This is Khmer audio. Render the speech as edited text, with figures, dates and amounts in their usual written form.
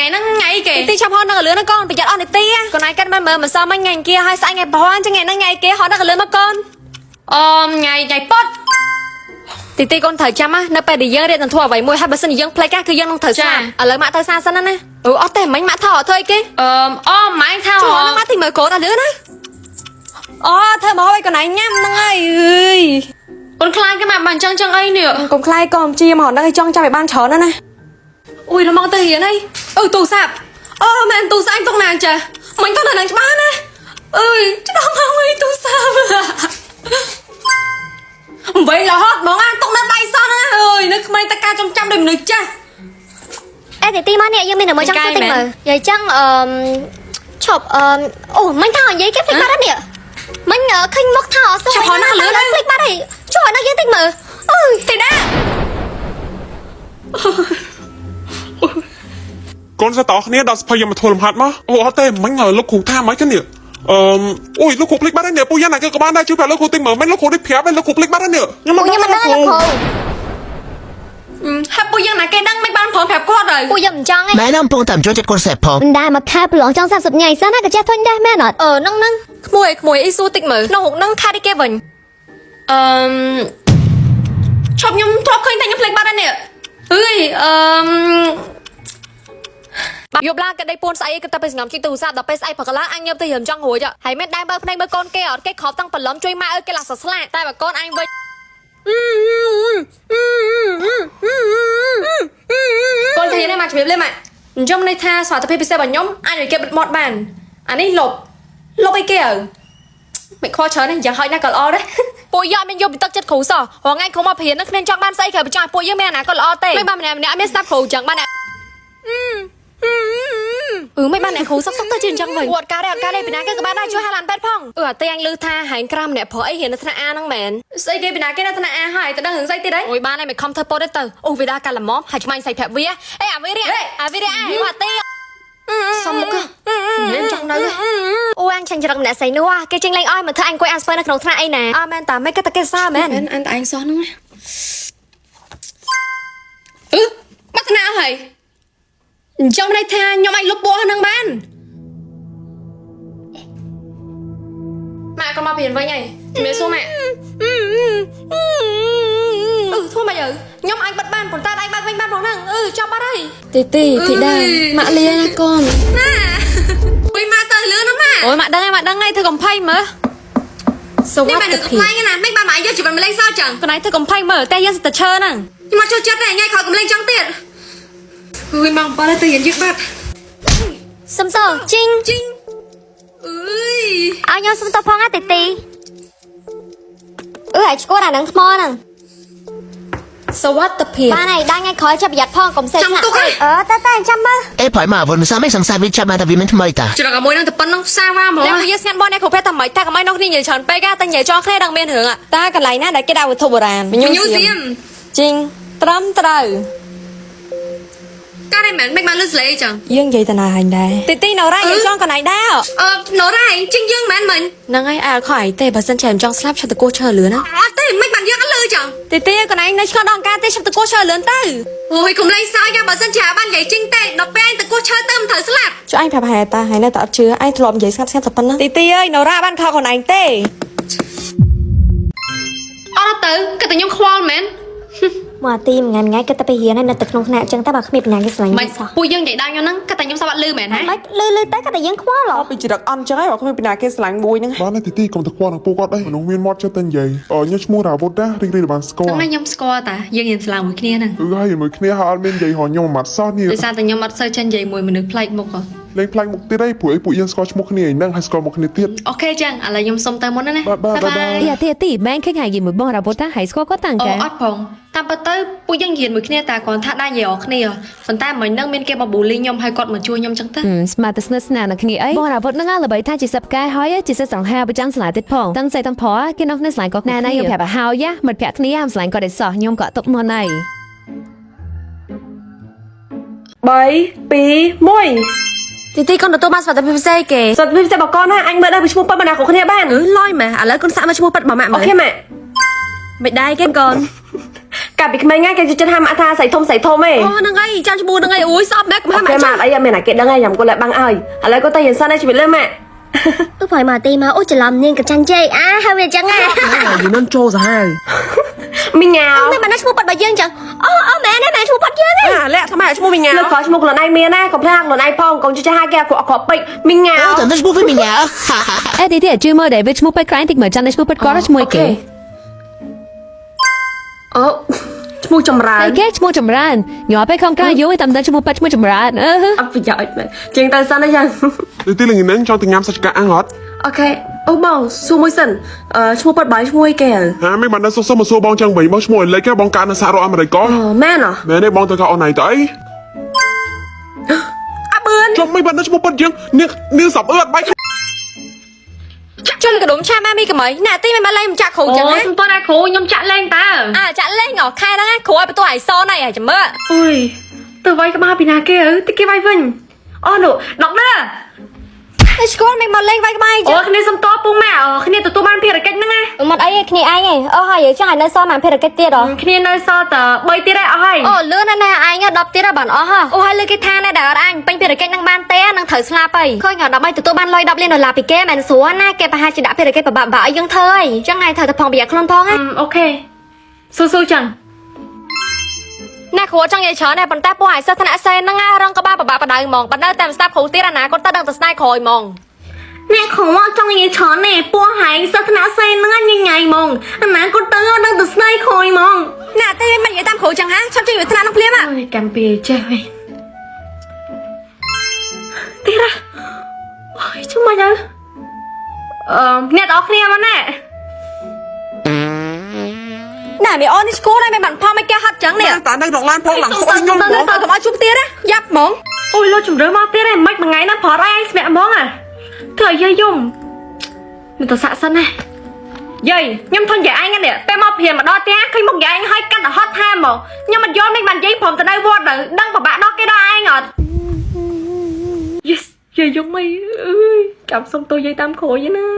ថ្ងៃហ្នឹងថ្ងៃគេ ទីឆាប់ហត់នឹងលឿនណាកូនប្រយ័ត្នអស់នាទីកូនឯងកាត់មិនមើលមិនសមថ្ងៃអង្គាហើយស្អែកថ្ងៃប្រហែលចឹងថ្ងៃហ្នឹងថ្ងៃគេហត់នឹងលឿនមកកូន អឺថ្ងៃថ្ងៃពុត ទីទីកូនត្រូវចាំណានៅពេលដែលយើងរៀននឹងធ្វើអ្វីមួយហើយបើសិនជាយើងភ្លេចគឺយើងនឹងត្រូវស្លាប់ឥឡូវម៉ាក់ទៅសាសិនណាអឺអត់ទេមិញម៉ាក់ថោធ្វើអីគេ អឺអូម៉ែថា ចូលនឹងម៉ាក់ទីមើលកូនដល់លឿនណាអូធ្វើមកហើយកូនឯងញ៉ាំហ្នឹងហើយអើយ អូនខ្លាចគេមកបានចឹងចឹងអីនេះ កុំខ្លាចកុំជាមកហ្នឹងឲ្យចង់ចាំឲ្យបានច្រើនណាណាអ៊ុយរមកទៅរៀនអីអឺទូរស័ព្ទអូមែនទូរស័ព្ទអញទុកណាចាមិញទុកនៅនឹងច្បាស់ណាអើយច្បាស់មកអីទូរស័ព្ទវិញរហូតហ្មងអាទុកនៅដៃសោះណាអើយនៅក្មេងតកាចំចាំដូចមនុស្សចាស់ អេទីទីមកនេះយើងមានតែមួយចង់សួរតិចមើលនិយាយចឹងអឺឈប់អឺអូមិញថានិយាយគេភ្លេចបាត់ហើយនេះមិញឃើញមុខថាអត់សួរភ្លេចបាត់ហើយជួយឲ្យយើងតិចមើលអើយ ទេដា កូនសិស្សតគ្នាដល់សភ័យយកមកធ្វើលំហាត់មកអូអត់ទេមិញលោកគ្រូថាម៉េចគេនេះអឺអូយលោកគ្រូភ្លេចបាត់ហើយនេះពូយ៉ាងណាគេក៏បានដែរជួយប្រាប់លោកគ្រូតិចមើលមិនលោកគ្រូនេះប្រាប់ហើយលោកគ្រូភ្លេចបាត់ហើយនេះខ្ញុំ ពួកខ្ញុំមិនដឹងលោកគ្រូ ហាប់ពូយ៉ាងណាគេដឹងមិនបានព្រមប្រាប់គាត់ហើយ ពួកយើងមិនចង់ឯង ម៉ែនឹងកំពុងតែចូលចិត្តកូនសេផង មិនដែរមកខែប្រឡងចង់30ថ្ងៃសិនណាក៏ចេះធុញដែរមែនអត់អឺហ្នឹងហ្នឹង ក្មួយក្មួយអីសួរតិចមើលក្នុងហ្នឹងខាត់អីគេវិញ អឺឈប់ខ្ញុំធ្លាប់ឃើញតែខ្ញុំភ្លេចបាត់ហើយនេះអើយអឺ យប់ឡើងក៏ដេកពួនស្អីក៏ទៅពេលស្ងំជីទូរស័ព្ទដល់ពេលស្អីព្រឹកឡើងអញញើបទៅរៀមចង់រួចហើយមិនដែរមើលភ្នែកមើលកូនគេអត់គេខប់តាំងព្រលឹមជួយម៉ែអើយគេឡាក់សស្លាតែបើកូនអញវិញកូនធានាមកជំរាបលាម៉ាក់អញ្ចឹងន័យថាសុខភាពពិសេសរបស់ខ្ញុំអាចឲ្យគេបិទមាត់បានអានេះលុបលុបអីគេអើមិនខ្វល់ច្រើនទេយ៉ាងហោចណាស់ក៏ល្អដែរពួកយកមានយកពីទឹកចិត្តគ្រូសោះរងថ្ងៃគ្រូមកព្រាននឹងគ្មានចង់បានស្អីក្រៅពីចង់ឲ្យពួកយើងមានអនាគតល្អទេមិនបានម្នាក់ម្នាក់អត់មានស្ដាប់គ្រូអញ្ចឹងបានអឺមិនបានអ្នកគ្រូសុកសុកទៅជាអញ្ចឹងវិញអត់ការទេអត់ការទេពីណាគេក៏បានដែរជួយហាឡានពេទ្យផងអឺអាទេអញឮថាហែងក្រាមអ្នកប្រុសអីរៀននៅថ្នាក់ A ហ្នឹងមែនស្អីគេពីណាគេនៅថ្នាក់ A ហើយទៅដឹងរឿងស្អីទៀតអីអូយបានហើយមិនខំធ្វើពោតទេទៅអូវាដល់កាលល្មមហើយឆ្មាញ់សៃប្រាប់វាអេអាវីរៈអាវីរៈអេអាទេ សុំមុខមិនចង់នៅ អូអញឆាញ់ច្រឹកម្នាក់ស្អីនោះគេចេញលេងអស់មកធ្វើអញអង្គុយអានស្ពើនៅក្នុងថ្នាក់អីណា អើមែនតាមិនគេតែគេសើមែន មែនអានតែឯងសោះហ្នឹងណាអឺបាត់ថ្នាក់ហើយអញ្ចឹងន័យថាខ្ញុំអាចលុបពួកហ្នឹងបាន ម៉ាក់ក៏មកព្រៀនវិញហើយជំរាបសួរម៉ាក់អឺធ្វើម៉េចអើខ្ញុំអាចបិទបានប៉ុន្តែឯងបើកវិញបានផងហ្នឹងអឺចប់បាត់ហើយទីទីធីតាម៉ាក់លាណាកូន អុយមកទៅលឿនណាស់ម៉ា អូយម៉ាក់ដឹងហើយម៉ាក់ដឹងហើយធ្វើកំភៃមើលសុវ នេះបាន ត្ថិភាព នឹងកំប្លែងណាមិនបានមកយកជីវិតមកលេងសើចចឹង កន្លែងធ្វើកំភៃមើលតែយើងសិតតែឈើហ្នឹង ខ្ញុំមកចូលចិត្តទេថ្ងៃក្រោយកំលេងចឹងទៀតអុយម៉ោង7ទៅរៀនយឺតបាត់ សុំសោជីង ជីងអើយ ឲ្យខ្ញុំសុំតផងណាទីទីអឺឲ្យឈួតអានឹងថ្មហ្នឹង សុវត្ថិភាព បានហើយដល់ថ្ងៃក្រោយចាប់ប្រយ័ត្នផងកុំសេះ ចាំទុកហ៎ អឺតើតើចាំមើល អេប្រយមកវុនសាមិនសង្សារវាចាប់មកតែវាមិនថ្មីតា ច្រកមួយនឹងតែប៉ុណ្្នឹងសាវ៉ាហ្មង តែយើងស្ងាត់បងអ្នកគ្រូពេទ្យតែមិនតែកុំឲ្យនោះគ្នានិយាយច្រើនពេកតែនិយាយចង់គ្នាដឹងមានរឿងតើកន្លែងណាដែលគេដាក់វត្ថុបុរាណ Museum ជីងត្រឹមត្រូវ កាត់ឯមែនមិនបានលឺស្លេចឹង យើងនិយាយតាណាហែងដែរទីទីណូរ៉ាយើងចង់កន្លែងដែរ អឺណូរ៉ាឯងជីងយើងមែនមិញ ហ្នឹងហើយអើខអីទេបើសិនជាមិនចង់ស្លាប់ឆាប់ទៅគោះឈើលឿនណា អត់ទេមិនបានយើងអត់លឺចឹង ទីទីកន្លែងនៅឆ្ងល់ដល់ការទេឆាប់ទៅគោះឈើលឿនទៅ អូយកុំលេងសើចយ៉ាបើសិនជាបាននិយាយជីងទេដល់ពេលឯងទៅគោះឈើទៅមិនត្រូវស្លាប់ ចុះអញប្រាប់ហេតុតាហើយនៅតែអត់ជឿអញធ្លាប់និយាយស្ងាត់ស្ងាត់តែប៉ុណ្ណឹងទីទីអើយណូរ៉ាបានខកខ្លួនឯងទេ អត់ទៅគិតតែខ្ញុំខ្វល់មែន មកទីមួយថ្ងៃមួយថ្ងៃគិតតែទៅរៀនហើយនៅតែក្នុងថ្នាក់ចឹងតែបើគ្មានបញ្ញាគេស្រឡាញ់ មិន សោះ ពួកយើងនិយាយដើមខ្ញុំហ្នឹងគិតតែខ្ញុំសោះអត់លឺមែនហ៎ មិនលឺលឺទៅក៏តែយើងខ្វល់ហ៎ ពីចរិតអន់ចឹងហើយបើគ្មានពីណាគេស្រឡាញ់មួយហ្នឹង បានទេទីទីកុំទៅខ្វល់នឹងពួកគាត់អីមនុស្សមានមាត់ចិត្តតែនិយាយអឺខ្ញុំឈ្មោះរាវុធណារីករាយបានស្គាល់ ហ្នឹងខ្ញុំស្គាល់តាយើងរៀនស្លាមួយគ្នាហ្នឹង អឺហើយមួយគ្នាហើយអត់មាននិយាយរខ្ញុំមួយម៉ាត់សោះនេះ ដោយសារតែខ្ញុំអត់សូវចេះនិយាយមួយមនុស្សប្លែកមុខហ៎ លេងផ្លាញ់មុខទៀតអីព្រោះអីពួកយើងស្គាល់ឈ្មោះគ្នាឯហ្នឹងហើយស្គាល់មុខគ្នាទៀត អូខេចឹងឥឡូវខ្ញុំសុំទៅមុនណាណា បាទបាទបាទបាទ អីអាទីអាទីមែនឃើញហើយនិយាយមួយបងរ៉ាវុធតាហើយស្គាល់គាត់តាំង អូ កា អត់ផងតាមពិតទៅពួកយើងរៀនមួយគ្នាតែគ្រាន់ថាដែរនិយាយអរគ្នាប៉ុន្តែមិញហ្នឹងមានគេមកប៊ូលីខ្ញុំហើយគាត់មកជួយខ្ញុំចឹងទៅ ស្មាតស្និទ្ធស្នាលនឹងគ្នាអីបងរ៉ាវុធហ្នឹងល្បីថាជាសិបកែហើយជាសិស្សសង្ហាប្រចាំសាលាទៀតផងតាំងស្អីតាំងព្រោះគេនោះគ្នាស្រឡាញ់គាត់ណាណាខ្ញុំប្រាប់ឲ្យហើយមិត្តភក្តិគ្នាមិនស្រឡាញ់គាត់ឯសោះខ្ញុំក៏ទុកមុនហើយ 3 2 1 ទីទីកូនទទួលបានសុវត្ថិភាពពិសេសគេ សុទ្ធពិសេសបកកណាអញមើលដែរពីឈ្មោះប៉ិតមកណាគ្រប់គ្នាបាន អឺលយម៉ែឥឡូវកូនសាក់មកឈ្មោះប៉ិតរបស់ម៉ាក់មើល អូខេម៉ាក់ មិនដែរគេកូន កាលពីក្មេងហ្នឹងគេចូលចិត្តហាម៉ាក់ថាស្រីធំស្រីធំឯង អូហ្នឹងហើយចាំឈ្មោះហ្នឹងហើយអូយស្អប់ម៉ែកុំហា អូ ម៉ាក់ ខេម៉ាក់អីអត់មានណាគេដឹងឯងញ៉ាំគាត់លែបាំងឲ្យឥឡូវគាត់ទៅរៀនសិនឯងជំរាបលាម៉ាក់ អឺប្រយមកទីមកអូច្រឡំនាងកញ្ចាញ់ជ័យអាហើយវាអញ្ចឹងហ่ะ យីនឹងចូលសាហាវ មីញ៉ាវ មិនបានឈ្មោះប៉ាត់របស់យើងចឹងអូអូមែនទេមែនឈ្មោះប៉ាត់យើងទេ អាលាក់ថ្មឈ្មោះមីញ៉ា លើកក្រោយឈ្មោះខ្លួនឯងមានណាកុំភ្លេចខ្លួនឯងផងកុំជួយចេះហៅគេអាក្រក់អាក្រក់ពេកមីញ៉ាវ តែឈ្មោះវាមីញ៉ា អេទីទីជួយមើលដែរវាឈ្មោះពេតក្រែងតិចមើលចាំឈ្មោះពេតគាត់ឈ្មោះអីគេ អូឈ្មោះចម្រើន អីគេឈ្មោះចម្រើនញ៉ាំពេលខំក្រៅយូរតាមដឹងឈ្មោះពេតឈ្មោះចម្រើនអឺ អត់ប្រយោជន៍មែនជាងទៅសិនណាយ៉ាង ទីទីល្ងាចនេះចង់ទៅញ៉ាំសាច់កាអាំងអត់ អូខេអូបងសួរមួយសិនអឺឈ្មោះប៉ាត់បាយឈ្មោះអីគេហ៎ ហាមិនបានដល់សុខសុខមកសួរបងចឹងវិញបងឈ្មោះអីលេខបងកើតនៅសហរដ្ឋអាមេរិក អូមែនអ មែនទេបងទៅកោអូនឯងទៅអី អាបឿន ចុះមិនបានដល់ឈ្មោះប៉ិតយើងនាងនាងសັບអឺអត់បាយ ជុំកដុំឆាម៉ាមីកមីណាទីមិនបានលេងមិនចាក់គ្រូចឹង អូ ណា សំទោសណាគ្រូខ្ញុំចាក់លេងតើ អាចាក់លេងអខែហ្នឹងណាគ្រូឲ្យបន្ទោះឲ្យសណៃឲ្យចាំមើល អូយទៅវាយក្បាលពីណាគេអើតិចគេវាយវិញអូនោះដកដឺ អេស្គាល់មិនមកលេងវាយក្បាយ អូគ្នាសំទោសពូម៉ាក់អូគ្នាទទួលបានភារកិច្ចហ្នឹងណា មកអីគ្នាឯងឯងអូហើយយើងចង់ឲ្យនៅសល់មួយភារកិច្ចទៀតហ៎ គ្នានៅសល់តែ3ទៀតឯងអស់ហើយ អូលឿនណាស់ណាឯង10ទៀតបានអស់ហ៎អូហើយលើគេថាណាដែលអត់អញពេញភារកិច្ចនឹងបានទេនឹងត្រូវស្លាប់ហើយឃើញដើម្បីទទួលបានលុយ10លានដុល្លារពីគេមែនស្រួលណាគេប្រហែលជាដាក់ភារកិច្ចពិបាកៗឲ្យយើងធ្វើហើយចឹងឯងត្រូវតែប្រុងប្រយ័ត្នខ្លួនផងណា អូខេស៊ូស៊ូចឹង ណាគ្រូចង់និយាយច្រើនដែរប៉ុន្តែពួកឯងសិស្សថ្នាក់សេនហ្នឹងណារងក្បាលពិបាកបដៅហ្មងបើនៅតែមិនស្ដាប់គ្រូទៀតអាណាគាត់ទៅដឹងតែស្ដាយក្រោយហ្មង អ្នកគ្រូចង់និយាយច្រើនទេពួកហែងសិស្សថ្នាក់សេនហ្នឹងញញ៉ៃហ្មងអាណាគាត់ទៅដឹងតែស្ដាយក្រោយហ្មង ណាទេមិននិយាយតាមគ្រូចឹងហាឆាប់ចេញពីថ្នាក់ហ្នឹងភ្លាម អូយកម្មពីចេះវិញទីរ៉ាអូយជុំមកទៅអឺអ្នកទាំងអស់គ្នាមកណែ ណែមីអូននេះស្គាល់ដែរមិនបានផលមិនគេហត់ចឹងនេះ តានៅក្នុងឡានផងឡើងស្អុយខ្ញុំ ទៅ បង ទៅកុំឲ្យជួបទៀតណាយ៉ាប់ហ្មង អូយលោកជំរឿមកទៀតឯងមិនមួយថ្ងៃណាប្រត់ឲ្យឯងស្មាក់ហ្មងអាធ្វើឲ្យយាយយំមិនទៅសាក់សិនណាយាយខ្ញុំធន់យាយឯងនេះពេលមកព្រាមកដល់ផ្ទះឃើញមុខយាយឯងឲ្យកាន់តែហត់ថែមហ្មងខ្ញុំមិនយល់មិនបានយាយព្រមទៅនៅវត្តទៅដឹងពិបាកដល់គេដល់ឯងអត់ Yes យាយយំអីអើយចាំសុំទោសយាយតាមក្រោយណា។